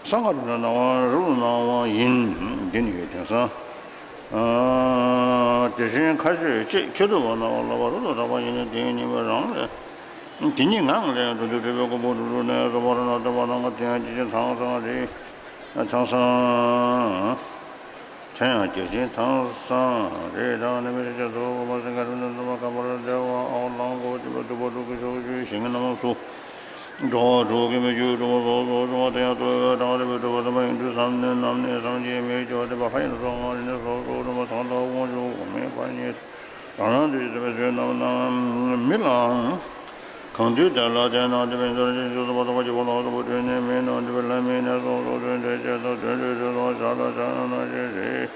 གསང་སྔགས་རིག་པའི་སྣང་བ་རབ་ཏུ་སྣང་བ་ཡིན། འདི་ནི་དེང་སང་། དེ་བཞིན་མཁའ་སྤྱོད་ཅེས་ཁྱད་དུ་འཕགས་སྣང་བ་ལ་བ་རབ་ཏུ་གྲགས་པ་ཡིན་ནི་དེ་ཉིད་མའི་རང་ལས། དེ་ཉིད་ངང་ལས་འགྲོ་འདུལ་སྤྲུལ་པའི་སྐུ་འབུམ་དྲུག་དྲུག་ནས་གསུངས་པ་རབ་སྣང་སྟོན་པ་རྣམས་ཀྱི་དེ་ཡང་སྐྱེ་མཆེད་ཐང་སང་རེད། ཐང་སང་། དེ་ཡང་སྐྱེ་མཆེད་ཐང་སང་རེད་དང་ནི་མི་ཤེས་ཚོགས་པ་སེང་གེ་རབ་ཏུ་འཛིན་པ་མཁའ་འབར་བདེ་བ་ཨའོ་གླང་གོ་སྤྲུལ་པ་སྟུག་པོ་དྲུག་གི་ཕྱོགས་བཅུའི་ཞིང་རྣམས་སུ། འགྲོ་བ་དྲུག་གི་མི་བསྐྱོད་དྲུག་པོ་སོ་སོར་བྱུང་བ་དེ་ཡང་ཐུབ་པའི་གྲངས་རིག་པའི་གྲུབ་པ་དམ་པ་ཡིན་དུས་བསམ་ནས་ནམ་ནས་བསམ་གྱིས་མི་ཁྱབ་པ་དེ་བ་ཕ་ཡིན་སོགས་ལྔ་རེ་ནས་སོ་སོར་གྲུབ་པ་ཚང་དང་དབང་ཕྱུག་འོག་མིན་བར་གཉིས། རང་རང་དུ་ཡོད་པའི་ཆོས་རྣམས་རྣམས་མི་ལའང་། གང་དུས་དེ་ལ་དེ་རྣམས་དེ་བས་མདོར་བསྡུས་ཆོས་སུ་བ་དང་བ་གྱི་བ་ལ་སོགས་པ་སྤྲོས་ནས་མི་རྣམས་དེ་བས་ལྷ་མིན་ནས་སོ་སོར་དོན་དེ་བྱེད་དང་དོན་དེ་ཆོས་དང་བྱ་དང་བྱ་རྣམས་ཀྱི་རིགས།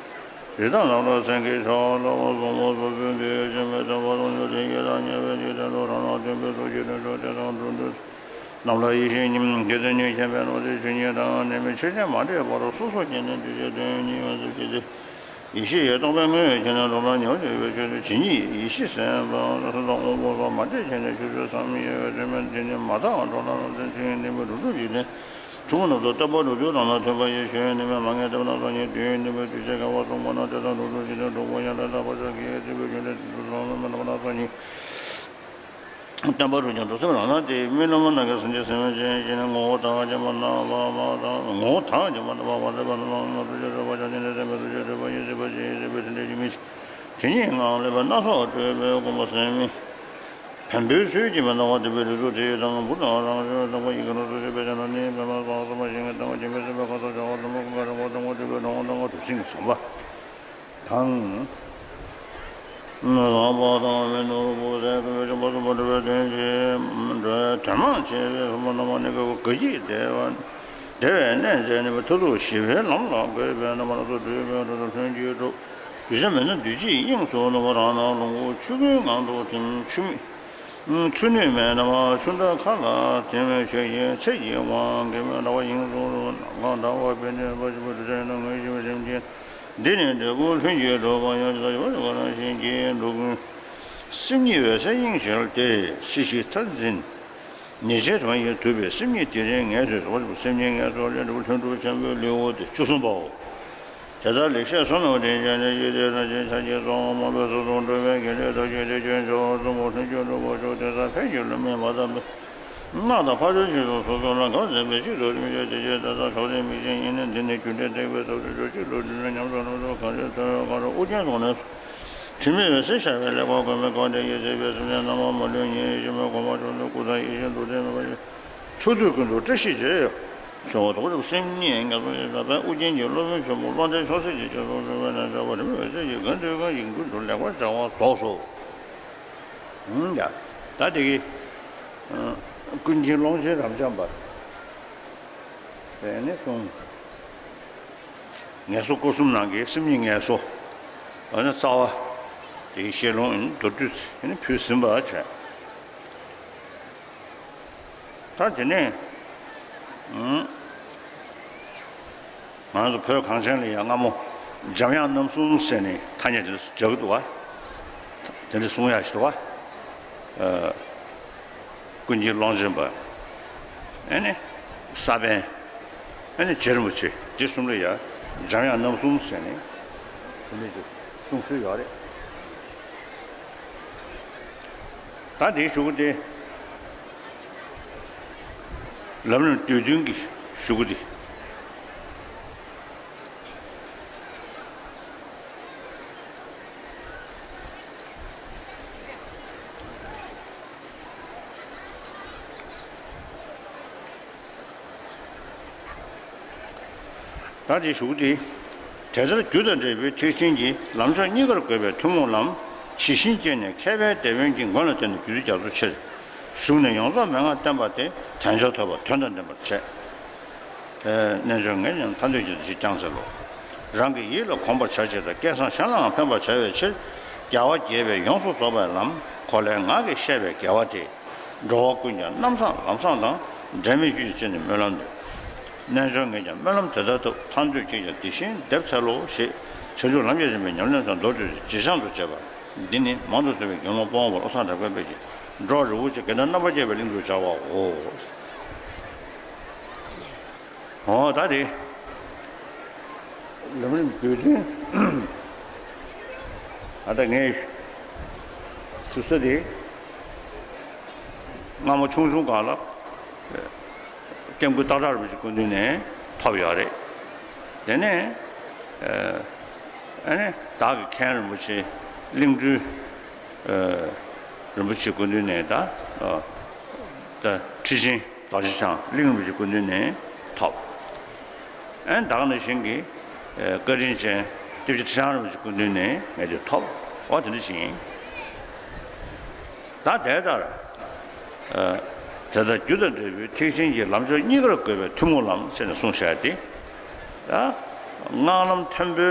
རི་དྭགས་རྣམས་ལ་སེང་གེ་ཤ་ལ་བ་གསུམ་པོ་སོ་སོའི་འདུས་ཡོད་ཅིང་མི་མཐུན་པ་དང་ཉོན་དེ་ཡི་དང་ཉེ་བའི་འཇིག་རྟེན་དུ་རང་རང་མཐུན་པའི་ཚོགས་ཀྱི་དོན་དུ་དེ་དང་འགྲོ་འདུལ་རྣམས་ལ་ཡེ་ཤེས་ཉིད་དེ་ཚེ་ཉིད་མཁྱེན་པས་ནོ། དེ་ཆོས་ཉིད་དང་ནི་མི་ཆོས་ཅན་མ་འདྲེས་པར་སོ་སོ་སྐྱེ་གནས་འདུས་བྱས་དོན་གཉིས་ཡོངས་སུ་ཤེས་ཏེ། ཡེ་ཤེས་ཡོད་རྟོགས་པའི་དངོས་ཡོད་ཁྱེར་ནས་འགྲོ་ལ་ཉེ་བར་ཡོད་པའི་ཆོས་དེ་ཇི་སྙེད་ཡེ་ཤེས་སེམས་དང་བསམ་དང་དབང་པོ་སོགས་མ་འདྲེས་ཁྱེར་ནས་ཆོས་ཚུལ་བསམ་ཡས་པའི་དོན་མེད་དེ་ནི་མ་དག་འགྲོ་ལ་ནོ། དེ་ཆོས་ཉིད་དེ་མི་འགྲོ་དྲུག་འཇིག་རྟེན། ཕྲུ་གུ་རྣམས་སུ་བསྟན་པ་སྒྲུབ་ཚུལ་རང་དང་མཐུན་པ་ཡི་གཞོན་ནུ་མའི་མ་ངེས་བསྟན་པ་སྣ་ཚོགས་ཉིད་དུས་ཡུན་ནུས་པའི་དུས་ཆེན་ཁ་བ་གསུམ་པ་ན་དེ་དང་འགྲོ་དྲུག་ཅི་དང་འགྲོ་དགུ་ཡང་དག་པར་ཕྱག་གི་རྩེ་བའི་རྒྱུན་ལས་དུས་སུ་ལོངས་སུ་མེད་པ་སྣ་ཚོགས་ཉིད། བསྟན་པ་སྒྲུབ་ཀྱང་འགྲོ་སེམས་རང་དང་དེ་རྨི་ལམ་ནང་གི་སེམས་ཅན་སེམས་ཅན་ཞིག་ནི་ངོ་བོ་དག་ཅན་མ་ན་བ་མ་དང་ངོ་བོ་དག་ཅན་མ་ན་བ་མ་ཟད་པ་ན་བ་མ་ཐུགས་རྗེ་སྒྲུབ་པ་བྱང་ཆུབ་ནི་སེམས་དཔའི་ཐུགས་རྗེ་སྒྲུབ་པ་ཡི་སྲིད་པ་ཆེན་ཡི་སྲིད་པའི་དེ་འདྲའི་རྒྱུ་མི་ཆེ། དེ་ཉིད་ངང་ལས་པའི་སྣ་ཚོགས་སྤྲོས་པའི་དགོངས་པ་སེམས་མི། བེམ་པོའི་ཚུལ་གྱིས་མི་སྣང་བ་དེ་པའི་རིགས་ཚོགས་དེ་ཡི་དང་བུ་དང་རང་བྱུང་དང་པོ་ཡི་གེ་ལ་སོགས་ཤེས་པའི་ཆ་ན་ནི་པདྨ་སྤང་གསུམ་པ་ཞིང་གི་ལྟ་བ་སྦྱིན་པའི་སེམས་དཔའི་ཁ་དོག་བྱ་བ་ལྷུན་པོ་ཀུན་དགའ་རི་བོ་དང་པོ་དེ་པའི་གྲོང་བ་དང་པོ་གྲུབ་ཆེན་གྱི་བསམ་པ། དང་། བཟང་པོ་དང་མི་ནོར་བུ་ཟས་ཀྱི་བེད་སྤྱོད་པ་གསུམ་པོ་འགྲོ་བའི་དོན་བྱེད་འགྲོ་བའི་དོན་མང་བྱེད་པའི་གསུམ་པོ་རྣམ་པ་ནི་དགའ་བོ་དགའ་སྐྱིད་བདེ་བ་བདེ་བའི་གནས་མཛད་ནུས་པའི་མཐར་ཐུག་ཞི་བའི་ལམ་ལ་འགོད་པའི་རྣམ་པ་སྣ་ཚོགས་སྤྲུལ་པའི་འགྲོ་དང་ལྷུན་གྱིས་གྲུབ། གཞི་མེད་ན་འདུས་བྱས་དབྱིངས་སུ་ནུབ་པ་རང་སྣང་ལོངས་སྐུ་ཆོས་སྐུའི་ངང་དུ་ཐིམ། ཆུ་མིག་ཆུ་སྣོད་མེད་ན་མ་ཆུ་འདྲ་མཁའ་ལ་ཐིམ། ཆོས་ཀྱི་ཚད་ཀྱི་དབང་གིས་མི་འདའ་བ་དབྱིངས་སུ་རུ་ནམ་མཁའ་འདྲ་བ་པད་ནི་འབར་བ་ཆུ་བོ་དུ་ཆེན་ནམ་མཁའི་ཆུ་བོ་རིམ་གྱིས། འདི་ནི་འབྲས་བུ་ལྷུན་གྱིས་གྲུབ་པ་ཡང་ཇི་ལྟར་ཡོད་པ་རང་བཞིན་གྱིས་འགྲུབ་ཀུན། སེམས་ཉིད་འོད་གསལ་དབྱིངས་ཤར་ཏེ་སྲིད་ཞིའི་མཐར་འཛིན། ཉེས་བྱས་དོན་ཡིན་གྲུབ་པའི་སེམས་ཉིད་དེ་རིང་ངེས་སུ་གསོལ་བ། སེམས་ཉིད་ངེས་སུ་ལེན་གྲུབ་ལྷུན་གྲུབ་ཆེན་པོའི་ལེའུ་སྟེ་བཅུ་གསུམ་པའོ། དེ་ལྟར་ལེགས་བཤད་གསུང་རྣམས་དྲན་བྱས་ནས་ཡིད་བདེ་རང་བཞིན་ཆ་གྱིས་སོགས་མང་པོས་སོ་སོར་འགྲོ་བའི་དགེ་ལེགས་ཐོབ་ཀྱང་དེ་སྐྱོན་བྱེད་པ་གསུམ་པོ་ལྷུན་གྱིས་གྲུབ་པར་ཤོག་དེང་སང་ཕལ་ཆེར་བླ་མའི་མ་དམ་པའི་སྔགས་དང་ཕ་རོལ་ཕྱིན་སོགས་སོ་སོ་ལ་འགའ་འཛིན་པའི་གཅིག་ཏུ་རིམ་བཞིན་དེ་རྗེས་དེ་དག་ཕྱོགས་རིས་མི་ཤེས་ཡིན་ནི་འདི་ནི་རྒྱུ་འབྲས་ཐེག་པའི་ས་བཅུ་གཅིག་ཏུ་འདུས་ནས་ཉམས་སུ་ལོངས་སུ་གང་རིགས་ཐོས་གང་རིགས་ཨོ་རྒྱན་སོགས་ནས་སོ། དྲི་མེད་འོད་གསལ་ཤར་བའི་ལེགས་པར་གོམས་པའི་སྒོ་ནས་ཡིད་ཆེས་པའི་སེམས་ཅན་རྣམ་པ་མ་ལུས་ཉིད་ཡེ་ཤེས་མའི་གོ་འཕང་མཆོག་ཏུ་སྐུ་མཚན་ཡེ་ཤེས་འདུ་ལྡན་མེད་པ་ཡི་ཕྱོགས་དུས་ཀུན་ཏུ་བཀྲ་ཤིས་རྗེ། གསོལ་བ་རྫོགས་སྐྱོབ་སེམས་ཉིད་ངལ་གསོ་ཡི་ས་པའི་ཨོ་རྒྱན་གྱི་སློབ་དཔོན་ཆེན་པོ་བློ་ལྡན་མཆོག་སྲེད་ཀྱི་སྤྱན་ཟུང་འབྲུ་བའི་ནང་བྱ་བ་རིམ་པས་ཟེར་གྱི་གང་དུས་གང་ཡིན་ཀུན་ཏུ་ལེགས་པར་བྱ་བ་རྫོགས་སོ། ཡ། ད་དེ་གི་ཀུན་མཁྱེན་ཀློང་ཆེན་རབ་འབྱམས་པ། དེ་ནས་གསུངས། ངལ་གསོ་སྐོར་གསུམ་ནང་གི་སེམས་ཉིད་ངལ་གསོ། འོ་ན་རྩ་བ། དེའི་བཤད་ལུང་མདོར་བསྡུས་ནས་ཕུལ་ཟིན་པ་བྱས། ད་དེ་ནས། ང་ཚོ་བོད་གངས་ཅན་ལ་ཡང་སྔ་མོ་འཇམ་དབྱངས་རྣམ་གསུམ་ཟེར་ནས་ཐ་སྙད་དེ་འདྲ་སྦྱར་གྱི་འདུག་བ། དེ་འདྲ་གསུང་ཡག་ཞིག་འདུག་བ། ཀུན་མཁྱེན་ཀློང་ཆེན་པ། ཨེ་ནི། ས་པཎ། ཨེ་ནི་རྗེ་རིན་པོ་ཆེ་འདི་གསུམ་ལ་ཡང་འཇམ་དབྱངས་རྣམ་གསུམ་ཟེར་ནས་དེ་འདྲ་ཞིག་གསུང་སྲོལ་ཡོད་རེད། ད་དེའི་གཞུག་གུ་དེ། ལམ་རིམ་བསྡུས་དོན་གྱི་གཞུག་གུ་དེ། ད་དེའི་གཞུག་གུ་དེ། དེ་ལྟར་རྒྱུ་དང་འབྲས་བུའི་ཐེག་ཆེན་གྱི་ལམ་མཆོག་གཉིས་ཀར་འགོད་པའི་ཐུན་མོང་ལམ་ཇི་བཞིན་སྐྱེས་ནས་མཁས་པའི་དེད་དཔོན་གྱི་མགོན་ལ་བརྟེན་ནས་རྒྱུད་སྡེ་རྒྱ་མཚོ་ཆེར་ཞུགས་ནས་ཡོངས་རྫོགས་མན་ངག་བསྟན་པ་དེ་དལ་འབྱོར་ཐོབ་པ་དོན་དང་ལྡན་པར་བྱས། རྣལ་འབྱོར་ངས་ཀྱང་ཐར་འདོད་ཀྱི་འདི་ཞིག་ཀྱང་འཚལ་ལོ། རང་གི་ཡིད་ལ་གོམས་པར་བྱ་ཕྱིར་དང་སྐལ་བཟང་གཞན་ལའང་ཕན་པར་བྱ་བའི་ཕྱིར། རྒྱལ་བ་དགྱེས་པའི་ཡོངས་སུ་རྫོགས་པའི་ལམ་གོ་ལའི་ངག་གིས་བཤད་པའི་དགེ་བ་དེ། འགྲོ་བ་ཀུན་ཀྱང་རྣམ་བཟང་ལམ་བཟང་དང་འབྲལ་མེད་རྒྱུད་ཀྱི་ཅན་ནི་སྨོན་ལམ་འདོད། རྣལ་འབྱོར་ངས་ཀྱང་སྨོན་ལམ་དེ་ལྟར་ཐོབ། ཐར་འདོད་ཅིས་ཀྱང་འདི་བཞིན་འདེབས་འཚལ་ལོ་ཞེས་བྱང་ཆུབ་ལམ་གྱི་རིམ་པའི་ཉམས་ལེན་སོགས་མདོར་བསྡུས་ཏེ་ཇེ་ཆུང་དུ་བྱས་པ། འདི་ནི་མང་དུ་བསྟོད་པའི་དགེ་སློང་སྤོང་བ་པོ་བློ་བཟང་གྲགས་པའི་དཔལ་གྱི་འགྲོ་རི་བོ་ཆེ་དགེ་འདུན་རྣམ་པར་རྒྱལ་བའི་གླིང་དུ་སྦྱར་བའོ། འོ་ད་དེ། ལམ་རིམ་བསྡུས་དོན། ཨ་ད་ངས་ཞུ་ས་དེ། སྔ་མོ་ཆུང་ཆུང་སྒང་ལ། སྐྱབས་མགོན་སྟག་བྲག་རིན་པོ་ཆེ་སྐུ་མདུན་ནས་ཐོབ་ཡོད་རེད། དེ་ནས། ཨ་ནི་བདག་གི་མཁན་རིན་པོ་ཆེ་གླིང་སྤྲུལ། རིན་པོ་ཆེ་སྐུ་མདུན་ནས་ད། ད་ཁྲི་ཆེན། རྡོ་རྗེ་འཆང་གླིང་རིན་པོ་ཆེ་སྐུ་མདུན་ནས་ཐོབ། ཨེ་ད་ག་ནང་བཞིན་གྱི་བཀའ་དྲིན་ཅན་སྐྱབས་རྗེ་ཁྲི་བྱང་རིན་པོ་ཆེ་སྐུ་མདུན་ནས་ངས་དེ་ཐོབ། འོ་དེ་འདྲ་ཞིག་ཡིན། ད་དེ་ལྟར། དེ་ལྟར་རྒྱུ་དང་འབྲས་བུའི་ཐེག་ཆེན་གྱི་ལམ་མཆོག་གཉིས་ཀར་འགོད་པའི་ཐུན་མོང་ལམ་ཟེར་ནས་གསུངས་བཞག་སྟེ། ད་སྔགས་ལམ་མཐོན་པོའི་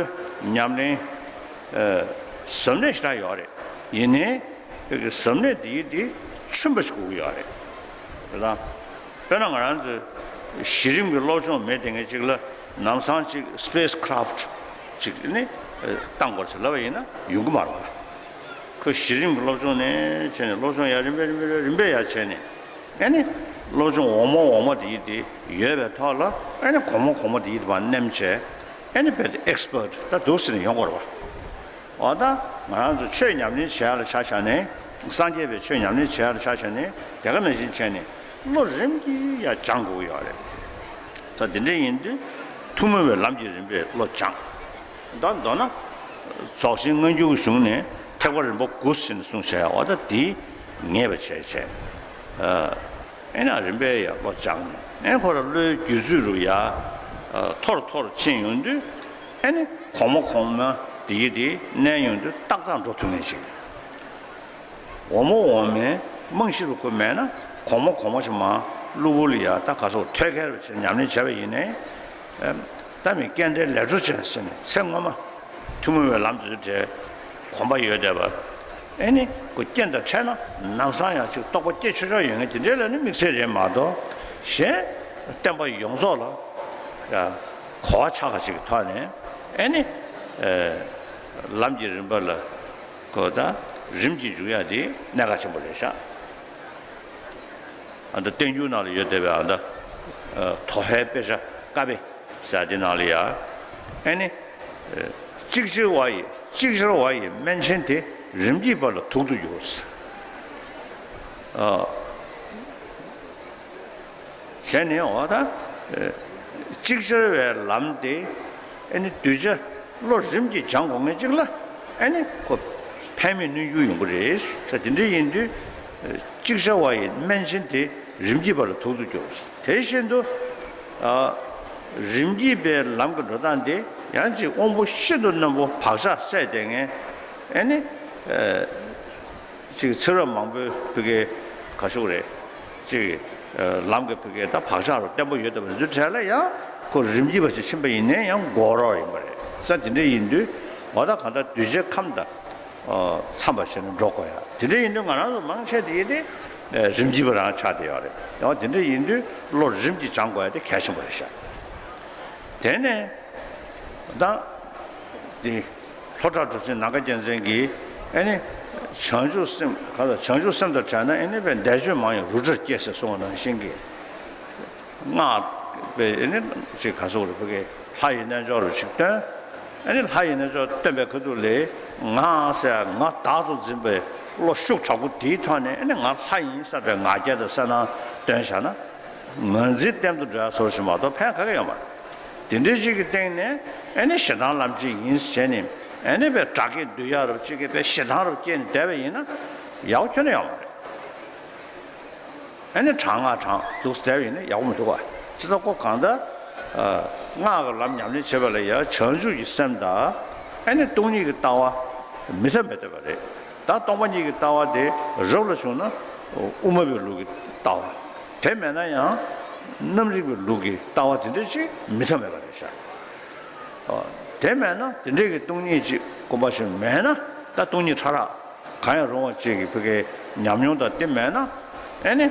ཉམས་ལེན། ཟབ་གནད་ཞེ་དྲག་ཡོད་རེད། ཡིན་ནའི། བོད་ཀྱི་ཟབ་གནད་འདིའི་འདི་ཆུན་པ་ཞིག་དགོས་ཀྱི་ཡོད་རེད། དེ་དང་། དཔེར་ན་ང་རང་ཚོའི་གཞི་རིམ་གྱི་སློབ་སྦྱོང་མེད་དེ་ངས་གཅིག་ལ་ལམ་སང་གཅིག་སི་པེ་སི་ཁི་རབ་ཊི་གཅིག་ནི་བཏང་དགོས་ཟེར་ལབ་པ་ཡིན་ན་ཡོང་གི་མ་རེད་བ། ཁོ་གཞི་རིམ་གྱི་སློབ་སྦྱོང་ནས་བྱས་ནས་སློབ་སྦྱོང་ཡར་རིམ་པས་རིམ་པས་རིམ་པས་ཡར་བྱས་ནས་ཨེ་ནི། བློ་སྦྱོང་འོག་མ་འོག་མ་དེ་ཡི་དེ་ཡོད་པའི་ཐོག་ལ་ཨ་ནི་གོང་མ་གོང་མ་དེ་ཡི་དེ་མར་མནན་བྱས་ཨ་ནི་རྦད་དེ་ཨེག་སི་པར་ཊི་ད་འདུག་ཟེར་ནས་ཡོང་དགོས་རེད་བ། འོ་ད་ང་རང་ཚོ་ཆོས་ཉམས་ལེན་བྱེད་ཡ་ལ་ཆ་བཞག་ནས་སངས་རྒྱས་པའི་ཆོས་ཉམས་ལེན་བྱེད་ཡ་ལ་ཆ་བཞག་ནས་དེ་ག་ནང་བཞིན་བྱས་ནས་བློ་རིམ་གྱིས་ཡར་སྦྱང་དགོས་ཀྱི་ཡོད་རེད། ད་དེ་འདྲ་ཡིན་དུས་ཐུན་མོང་བའི་ལམ་གྱི་རིམ་པས་བློ་སྦྱང་། ད་མདོར་ན། རྫོགས་ཆེན་སྔ་འགྱུར་གྱི་གཞུང་ནས་ཐེག་པ་རིམ་པ་དགུ་ཟེར་ནས་གསུངས་བཞག་ཡ་འོ་ད་དེ་ངེས་པ་བྱས་བྱས། ཨེ་ན་རིམ་པས་ཡར་བློ་སྦྱངས་ནས་ཨེ་ཁོ་ར་བློའི་བརྒྱུད་ཚུལ་རུ་ཡར་མཐོ་རུ་མཐོ་རུ་ཕྱིན་ཡོང་དུས་ཨེ་ནི་གོང་མ་གོང་མ་དེ་ཡི་དེ་གནས་ཡོང་དུས་ཏག་ཏག་འགྲོ་ཐུབ་མཁན་ཞིག་འོག་མ་འོག་མའི་རྨང་གཞི་རུ་ཁོ་མེད་ན་གོང་མ་གོང་མ་ཞིག་མ་གློ་བུར་ལ་ཡ་ད་ག་སོགས་ཐོད་རྒལ་བ་བྱས་ཉམས་ལེན་བྱས་པ་ཡིན་ནའི། ད་མི་རྐྱེན་འདྲའི་ལས་འཕྲོ་ཅན་ཟེར་ནས་ཚེ་སྔོན་མ་ཐུན་མོང་བའི་ལམ་དུ་འབྲེལ་གོམས་པ་ཡོད་བསྡད་པ། ཨེ་ནི་ཁོ་རྐྱེན་དང་འཕྲད་ན་ལམ་སང་ཡང་ཅིག་རྟོགས་པ་སྐྱེ་ཆོག་ཆོག་ཡོད་མཁན་དེ་འདྲའི་ལ་ནི་དམིགས་བསལ་རེད་མ་གཏོགས་གཞན་བསྟན་པ་ཡོངས་རྫོགས་ལ་གོ་བ་ཆགས་པ་ཞིག་གི་ཐོག་ནས་ཨེ་ནི་ལམ་གྱི་རིམ་པ་ལ། གོ་ད་རིམ་གྱིས་འཇུག་ཡ་དེ་གནད་འགག་ཆེན་པོ་རེད་ཤག་ཨ་ད་བསྟན་འགྱུར་ནང་ལ་ཡོད་བསྡད་པའི་ཨ་ད་དོ་ཧའི་དཔེ་ཆ་ཀ་པེ་ཟེར་དེ་ནང་ལ་ཡ་ཨ་ནི་ཅིག་ཅར་བ་ཡི་ཅིག་ཅར་བ་ཡི་སྨན་ཆེན་དེ་རིམ་གྱིས་པ་ལ་དུག་ཏུ་འགྱུར། ཨ། བྱས་ནས་འོ་ད། ཅིག་ཅར་བའི་ལམ་དེ་ཨ་ནི་གདུལ་བྱ་བློ་རིམ་གྱིས་སྦྱང་དགོས་ངེས་ཅིག་ལ་ཨ་ནི་ཁོ་ཕན་མེད་གནོད་འགྱུར་ཡོང་གི་རེད། ས་དེ་འདྲ་ཡིན་དུས་ཅིག་ཅར་བ་ཡི་སྨན་ཆེན་དེ་རིམ་གྱིས་པ་ལ་དུག་ཏུ་འགྱུར། དེ་བཞིན་དུ་རིམ་གྱིས་པའི་ལམ་གྱི་འགྲོ་སྟངས་དེ་ཡང་ཅིག་དབང་པོ་ཤིན་ཏུ་རྣོན་པོ་བག་ཆགས་སད་བསྡད་མཁན་ཨ་ནི། ཅིག་ཚེ་རབས་མང་པོའི་བུ་གའི་ག་ཤོག་རེད། ཅིག་ལམ་གྱི་བུ་གའི་ད་བག་ཆགས་རུ་བརྟན་པོ་ཡོད་བསྡད་པ་འདི་ཚོའི་གྲས་ལ་ཡང་ཁོ་རིམ་གྱིས་པ་ཞིག་ཕྱིན་པ་ཡིན་ནའི་ཡང་འགོག་རོགས་ཡིན་པ་རེད། ས་དེ་འདྲ་ཡིན་དུས་འོ་ད་གང་ལྟར་གདུལ་བྱའི་ཁམས་དང་འཚམས་པ་བྱས་ནས་འགྲོ་དགོས་ཡ་དེ་འདྲ་ཡིན་དུས་ང་རང་ཚོ་མང་ཆེ་དེ་ཡིན་ཏེ་རིམ་གྱིས་པ་རང་ཆགས་བསྡད་ཡོད་རེད། འོ་དེ་འདྲ་ཡིན་དུས་བློ་རིམ་གྱིས་སྦྱང་དགོས་ཡ་དེ་གལ་ཆེན་པོ་རེད་ཤག་དེ་ནས་ད་དེ། ལྷོ་བྲག་གྲུབ་ཆེན་ནམ་མཁའ་རྒྱལ་མཚན་གྱིས་ཨེ་ནི། བྱང་ཆུབ་སེམས་ག་ལ་བྱང་ཆུབ་སེམས་དང་བྲལ་ན་ཨེ་ནི་བས་འདས་ཆོས་མང་ཡང་རུ་ཏྲར་སྐྱེ་ཟེར་གསུངས་པ་ནང་བཞིན་གྱི། སྔགས་པས་ཨེ་ནི་ཅིག་ག་སོགས་རེ་ཕ་གི་ལྷ་ཡི་རྣལ་འབྱོར་རུ་ཅིག་སྟོན། ཨེ་ནི་ལྷ་ཡི་རྣལ་འབྱོར་སྟོན་པའི་ཁ་ཐུག་ལས་ང་ཟེར་ང་བདག་ཏུ་འཛིན་པའི་བློ་ཤུགས་དྲག་པོ་དེའི་ཐོག་ནས་ཨེ་ནི་ང་ལྷ་ཡིན་བསམ་པའི་ང་རྒྱལ་དང་སེར་སྣ་སྟོན་བཞག་ན། ངར་འཛིན་གཏན་དུ་འགྲོ་ཡ་སོར་ཞིག་མ་གཏོགས་ཕན་ག་གེ་ཡོད་མ་རེད། དེ་འདྲའི་ཞིག་གི་སྟེང་ནས་ཨེ་ནི་ཞེ་སྡང་ལམ་ཅིག་ཡིན་ཟེར་ནས་ཨེ་ནི་བས་དགྲ་བགེགས་འདུལ་ཡ་རབ་ཅིག་གི་བས་ཞེ་སྡང་རབ་སྐྱེས་ནས་བསྡད་པ་ཡིན་ན་ཡག་པོ་ཁྱོན་ནས་ཡོད་མ་རེད། ཨེ་ནི་དྲང་སྔགས་དྲང་འདུག་བསྡད་པ་ཡིན་ན་ཡག་པོ་མི་འདུག་བ། ཅི་ལྟར་ཁོ་གང་ལྟར་སྔགས་ཀྱི་ལམ་ཉམས་ལེན་བྱེད་པ་ལ་ཡ་བྱང་ཆུབ་ཀྱི་སེམས་དང་ཨེ་ནི་སྟོང་ཉིད་ཀྱི་ལྟ་བ་མི་ཐབས་མེད་བསྡད་པ་རེད། ད་སྟོང་པ་ཉིད་ཀྱི་ལྟ་བ་དེ་རབ་ལ་བྱུང་ན་དབུ་མ་པའི་ལུགས་ཀྱི་ལྟ་བ། དེ་མེད་ན་ཡང་རྣམ་རིག་པའི་ལུགས་ཀྱི་ལྟ་བ་དེ་འདྲ་ཅིག་མི་ཐབས་མེད་པ་རེད་ཤག་དེ་མེད་ན་དེ་འདྲའི་གི་སྟོང་ཉིད་ཅིག་དགོངས་པ་ཞིག་མེད་ན་ད་སྟོང་ཉིད་ཕྲ་རགས་གང་ཡང་རུང་བ་ཅིག་གི་ཕ་གིའི་ཉམས་མྱོང་དང་དེ་མེད་ན་ཨེ་ནི།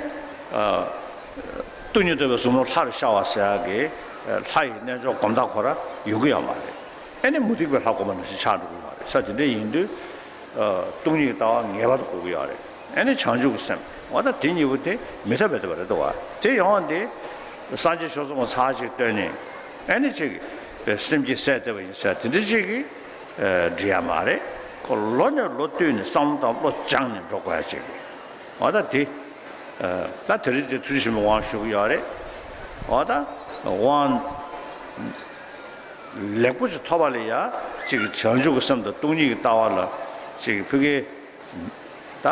སྟོང་ཉིད་རྟོགས་པའི་གཟུགས་སྣང་ལྷར་ཤར་བ་ཟེར་ཡག་གི་ལྷ་ཡི་རྣལ་འབྱོར་སྒོམ་ཐབས་ཁོ་ར་ཡོང་གི་ཡོད་མ་རེད། ཨེ་ནི་མུ་སྟེགས་པའི་ལྷ་སྒོམ་པ་ནང་བཞིན་ཆགས་འགྲོ་གི་ཡོད་མ་རེད། ས་དེ་འདྲ་ཡིན་དུས། སྟོང་ཉིད་ཀྱི་ལྟ་བ་ངེས་པར་དུ་དགོས་ཀྱི་ཡོད་རེད། ཨེ་ནི་བྱང་ཆུབ་ཀྱི་སེམས་འོ་ད་དེ་གཉིས་པོ་དེ་མི་འཐད་པའི་ལྟ་བ་རེད་འདུག་བ། དེ་ཡོང་བ་འདི་སངས་རྒྱས་ཆོས་ཚོགས་ཚར་གཅིག་བཏོན་ནས་ཨེ་ནི་གཅིག་པའི་སེམས་ཀྱི་སད་བསྡད་པ་ཡིན་ཟེར་དེ་འདྲ་གཅིག་གིས་འགྲིག་ཡ་མ་རེད། ཁོ་ལོ་ནས་ལོ་བསྟུད་ནས་བསམ་བློ་དང་བློ་སྦྱངས་ནས་འགྲོ་དགོས་ཡ་གཅིག་གིས་འོ་ད་དེ། ད་དེ་རིང་དེ་ཐུགས་རྗེ་ཆེན་པོའི་དབང་ཞུ་གི་ཡོད་རེད། འོ་ད་དབང་ལེགས་པོ་ཅིག་ཐོབ་པ་ལ་ཡ་ཅིག་བྱང་ཆུབ་ཀྱི་སེམས་དང་སྟོང་ཉིད་ཀྱི་ལྟ་བ་ལ་ཅིག་ཕ་གི་ད་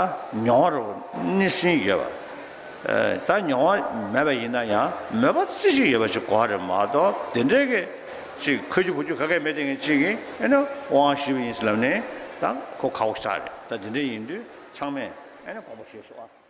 མྱོང་བ་རུ་གནས་ཟིན་ཡོད་པ། ད་མྱོང་བ་མེད་པ་ཡིན་ན་ཡང་མོས་པ་རྩེ་གཅིག་ཡོད་པ་ཅིག་དགོས་རེད་མ་གཏོགས་དེ་འདྲའི་གི་ཅིག་ཁ་རྒྱུ་ཕུ་རྒྱུ་ག་གེ་མེད་དེ་ངས་ཅིག་གིས་ཨེ་ནི་དབང་ཞུས་པ་ཡིན་ཟེར་ལབ་ནས་ད་ཁོ་ཁག་པོ་ཆགས་རེད། ད་དེ་འདྲ་ཡིན་དུས་ཚང་མས་ཨེ་ནི་དགོངས་པ་བཞེས་ཤོག་ཨ།